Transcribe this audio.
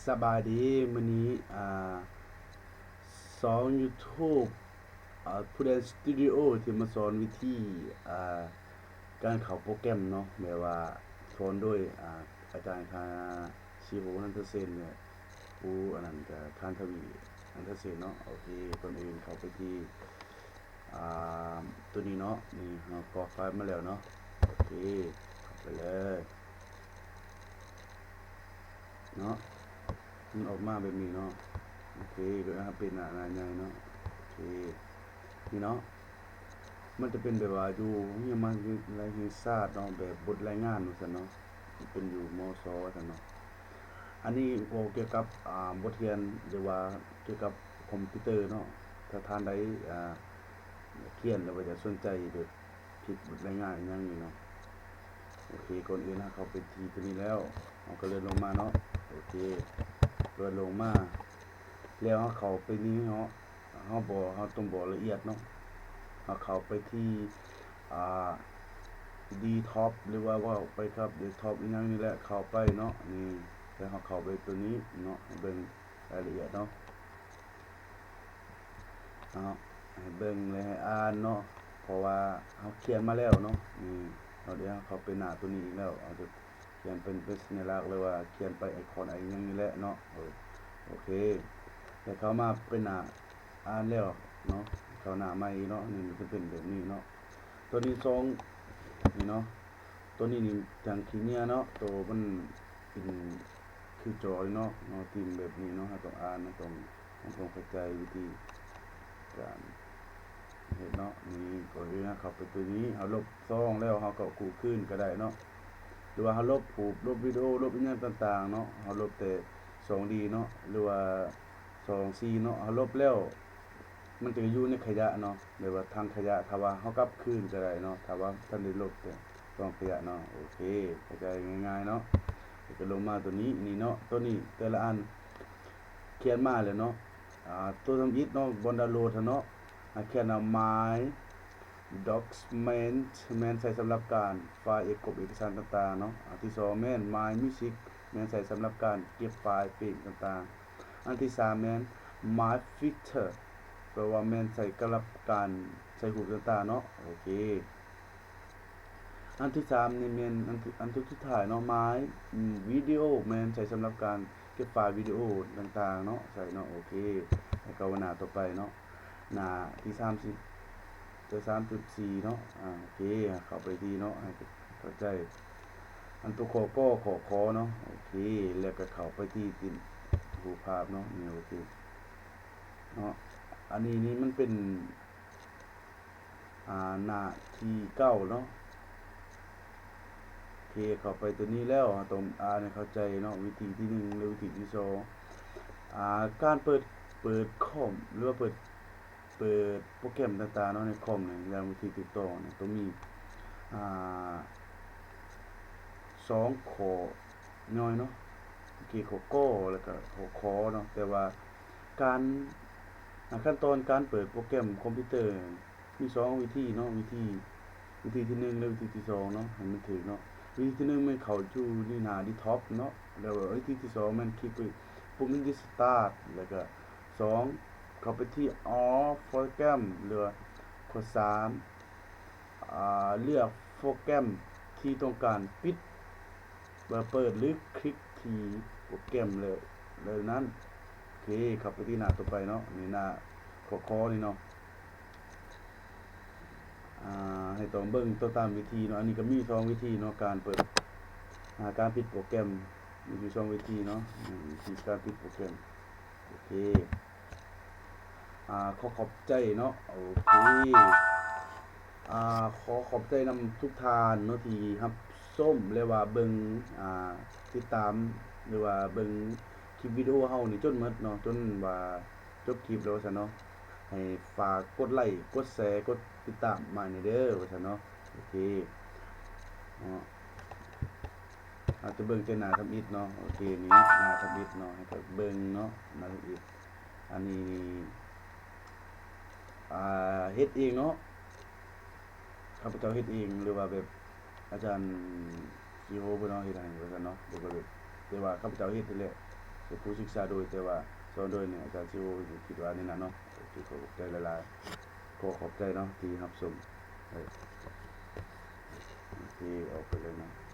ສະບາຍດີ ມື້ນີ້ ອ່າ ຊ່ອງຢູທູບ ອ່າ ຜູ້ແດນສະຕູດິໂອ ທີ່ມາສອນວິທີ ອ່າ ການເຂົ້າໂປຣແກຣມເນາະ ແບບວ່າສອນໂດຍ ອ່າ ອາຈານຄາຊີໂຮ ນັນທະເສນ ແລະ ຄູ ອັນນັ້ນກະ ຄານທະວີ ນັນທະເສນເນາະ. ໂອເຄ ກ່ອນອື່ນເຂົ້າໄປທີ່ ອ່າ ໂຕນີ້ເນາະ ນີ້ເຮົາກໍໄຟລ໌ມາແລ້ວເນາະ. ໂອເຄ ເຂົ້າໄປເລີຍເນາະ ມັນອອກມາແບບນີ້ເນາະ. ໂອເຄ ກໍເປັນໜ້າ ໜ້າໃຫຍ່ເນາະ. ໂອເຄ ນີ້ເນາະ ມັນຈະເປັນແບບວ່າຢູ່ໂຮງຮຽນມະຫາວິທະຍາໄລແຫ່ງຊາດເນາະ ແບບບົດລາຍງານວ່າຊັ້ນເນາະ ເປັນຢູ່ ມສ ວ່າຊັ້ນເນາະ. ອັນນີ້ເວົ້າກ່ຽວກັບ ອ່າ ບົດຮຽນ ຫຼືວ່າກ່ຽວກັບຄອມພິວເຕີເນາະ. ຖ້າທ່ານໃດ ອ່າ ຂຽນ ຫຼືວ່າຈະສົນໃຈແບບຜິດບົດລາຍງານອີ່ຫຍັງນີ້ເນາະ. ໂອເຄ ກ່ອນອື່ນເຮົາເຂົ້າໄປທີ່ໂຕນີ້ແລ້ວ ເຮົາກໍເລື່ອນລົງມາເນາະ. ໂອເຄ ເລື່ອນລົງມາ ແລ້ວເຮົາເຂົ້າໄປນີ້ເນາະ ເຮົາບໍ່ ເຮົາຕ້ອງບໍ່ລະອຽດເນາະ. ເຮົາເຂົ້າໄປທີ່ ອ່າ ດີທັອບ ຫຼືວ່າເວົ້າໄປກັບເດສທັອບອີ່ຫຍັງນີ້ແຫຼະ ເຂົ້າໄປເນາະ. ນີ້ ແລ້ວເຮົາເຂົ້າໄປໂຕນີ້ເນາະ ໃຫ້ເບິ່ງລາຍລະອຽດເນາະ ເນາະ ໃຫ້ເບິ່ງ ແລະ ໃຫ້ອ່ານເນາະ ເພາະວ່າເຮົາຂຽນມາແລ້ວເນາະ. ນີ້ ເຮົາ ດຽວເຮົາເຂົ້າໄປໜ້າໂຕນີ້ອີກແລ້ວ ເຮົາຈະ ຂຽນເປັນ ເປັນສັນຍາລັກ ຫຼືວ່າຂຽນໄປໄອຄອນ ໄອຫຍັງນີ້ແຫຼະເນາະ. ເອີ ໂອເຄ ແລ້ວເຂົ້າມາເປັນໜ້າອ່ານແລ້ວເນາະ ເຂົ້າໜ້າໃໝ່ເນາະ. ນີ້ມັນຈະເປັນແບບນີ້ເນາະ ໂຕນີ້ຊ່ອງນີ້ເນາະ. ໂຕນີ້ນີ້ທາງຂີ້ເຫຍື້ອເນາະ ໂຕມັນເປັນຄືຈໍເນາະ ເຮົາຖິ້ມແບບນີ້ເນາະ. ເຮົາຕ້ອງອ່ານ ເຮົາຕ້ອງ ເຮົາຕ້ອງເຂົ້າໃຈວິທີການ ເຮັດເນາະ. ນີ້ ກ່ອນອື່ນເຮົາເຂົ້າໄປໂຕນີ້ ເຮົາລົບຊ່ອງແລ້ວເຮົາກໍກູ້ຄືນກໍໄດ້ເນາະ ຫຼືວ່າເຮົາລົບຮູບ ລົບວິດີໂອ ລົບອີ່ຫຍັງຕ່າງໆເນາະ. ເຮົາລົບແຕ່ຊ່ອງດີເນາະ ຫຼືວ່າຊ່ອງຊີເນາະ ເຮົາລົບແລ້ວ ມັນຈະຢູ່ໃນຂະຫຍະເນາະ ແບບວ່າຖັງຂະຫຍະ. ຖ້າວ່າເຮົາກັບຄືນກໍໄດ້ເນາະ ຖ້າວ່າບໍ່ທັນໄດ້ລົບແຕ່ຊ່ອງຂະຫຍະເນາະ. ໂອເຄ ເຂົ້າໃຈງ່າຍໆເນາະ. ແລ້ວກໍລົງມາໂຕນີ້ ນີ້ເນາະ ໂຕນີ້ແຕ່ລະອັນຂຽນມາແລ້ວເນາະ. ອ່າ ໂຕທຳອິດເນາະ ບ່ອນດາວໂຫຼດຫັ້ນເນາະ ໃຫ້ຂຽນວ່າ My Documents ແມ່ນໃຊ້ສຳລັບການໄຟລ໌ເອກກົບເອກະສານຕ່າງໆເນາະ. ອັນທີສອງແມ່ນ My Music ແມ່ນໃຊ້ສຳລັບການເກັບໄຟລ໌ເພງຕ່າງໆ. ອັນທີສາມແມ່ນ My Picture ແປວ່າແມ່ນໃຊ້ສຳລັບການໃສ່ຮູບຕ່າງໆເນາະ. ໂອເຄ ອັນທີສາມນີ້ແມ່ນ ອັນ ອັນສຸດທ້າຍເນາະ My Video ແມ່ນໃຊ້ສຳລັບການເກັບໄຟລ໌ວິດີໂອຕ່າງໆເນາະ ໃສ່ເນາະ. ໂອເຄ ແລ້ວກໍໜ້າຕໍ່ໄປເນາະ ໜ້າທີສາມສິບ ຈະສາມຈຸດສີ່ເນາະ. ອາ ໂອເຄ ເຂົ້າໄປທີ່ເນາະ ໃຫ້ເຂົ້າໃຈ ອັນຕົວ ກ ກ ຂ ຂ ເນາະ. ໂອເຄ ແລ້ວກໍເຂົ້າໄປທີ່ຕິດຮູບພາບເນາະ ນີ້. ໂອເຄເນາະ ອັນນີ້ນີ້ມັນເປັນ ອ່າ ໜ້າທີເກົ້າເນາະ. ໂອເຄ ເຂົ້າໄປຕົວນີ້ແລ້ວ ເຮົາຕ້ອງອ່ານໃຫ້ເຂົ້າໃຈເນາະ ວິທີທີໜຶ່ງ ຫຼື ວິທີທີສອງ ອ່າ ການເປີດ ເປີດຄອມ ຫຼືວ່າເປີດ ເປີດໂປຣແກຣມຕ່າງໆເນາະ ໃນຄອມນີ້ ຢ່າງວິທີຖືກຕ້ອງນີ້ ຕ້ອງມີ ອ່າ ສອງຂໍ້ຍ່ອຍເນາະ. ໂອເຄ ຂໍ້ ກ ແລ້ວກໍ ຂໍ້ ຂ ເນາະ ແຕ່ວ່າ ການ ອ່າ ຂັ້ນຕອນການເປີດໂປຣແກຣມຄອມພິວເຕີ ມີສອງວິທີເນາະ ວິທີ ວິທີທີໜຶ່ງ ແລະ ວິທີທີສອງເນາະ ໃຫ້ມັນຖືກເນາະ. ວິທີທີໜຶ່ງແມ່ນເຂົ້າຢູ່ທີ່ໜ້າເດສທັອບເນາະ ແລ້ວວິທີທີສອງແມ່ນຄລິກໄປປຸ່ມ Start ແລ້ວກະສອງ ເຂົ້າໄປທີ່ All Program ຫຼືວ່າຂໍ້ສາມ ອ່າ ເລືອກໂປຣແກຣມທີ່ຕ້ອງການປິດ ເພື່ອເປີດ ຫຼື ຄລິກທີ່ໂປຣແກຣມເລີຍ ເລີຍນັ້ນ. ໂອເຄ ເຂົ້າໄປທີ່ໜ້າຕໍ່ໄປເນາະ ນີ້ໜ້າ ຂໍ້ ຂ ນີ້ເນາະ. ອ່າ ໃຫ້ຕ້ອງເບິ່ງຕົວຕາມວິທີເນາະ ອັນນີ້ກໍມີສອງວິທີເນາະ ການເປີດ ອ່າ ການປິດໂປຣແກຣມ ມີຢູ່ສອງວິທີເນາະ ວິທີການປິດໂປຣແກຣມ. ໂອເຄ ອ່າ ຂໍຂອບໃຈເນາະ ໂອເຄ ອ່າ ຂໍຂອບໃຈນຳທຸກທ່ານເນາະ ທີ່ຮັບຊົມ ແລະ ວ່າເບິ່ງ ອ່າ ຕິດຕາມ ຫຼືວ່າເບິ່ງຄລິບວິດີໂອເຮົານີ້ຈົນໝົດເນາະ ຈົນວ່າຈົບຄລິບແລ້ວວ່າຊັ້ນເນາະ. ໃຫ້ຝາກກົດໄລ ກົດແຊ ກົດຕິດຕາມມາແດ່ເດີ ວ່າຊັ້ນເນາະ. ໂອເຄເນາະ ເຮົາຈະເບິ່ງແຕ່ໜ້າທຳອິດເນາະ. ໂອເຄ ນີ້ໜ້າທຳອິດເນາະ ໃຫ້ເຂົາເບິ່ງເນາະ ໜ້າທຳອິດ. ອັນນີ້ ອ່າ ເຮັດເອງເນາະ ຂ້າພະເຈົ້າເຮັດເອງ ຫຼືວ່າແບບອາຈານຊີໂຮເພິ່ນເອົາເຮັດໃຫ້ວ່າຊັ້ນເນາະ ແບບວ່າແບບ ແຕ່ວ່າຂ້າພະເຈົ້າເຮັດນີ້ແຫຼະ ເປັນຜູ້ສຶກສາໂດຍ ແຕ່ວ່າສອນໂດຍນີ້ ອາຈານຊິໂອຄິດວ່ານີ້ນະເນາະ. ໂອເຄ ຂໍຂອບໃຈຫຼາຍໆ ຂໍຂອບໃຈເນາະທີ່ຮັບຊົມ. ເອີ ໂອເຄ ອອກໄປເລີຍເນາະ.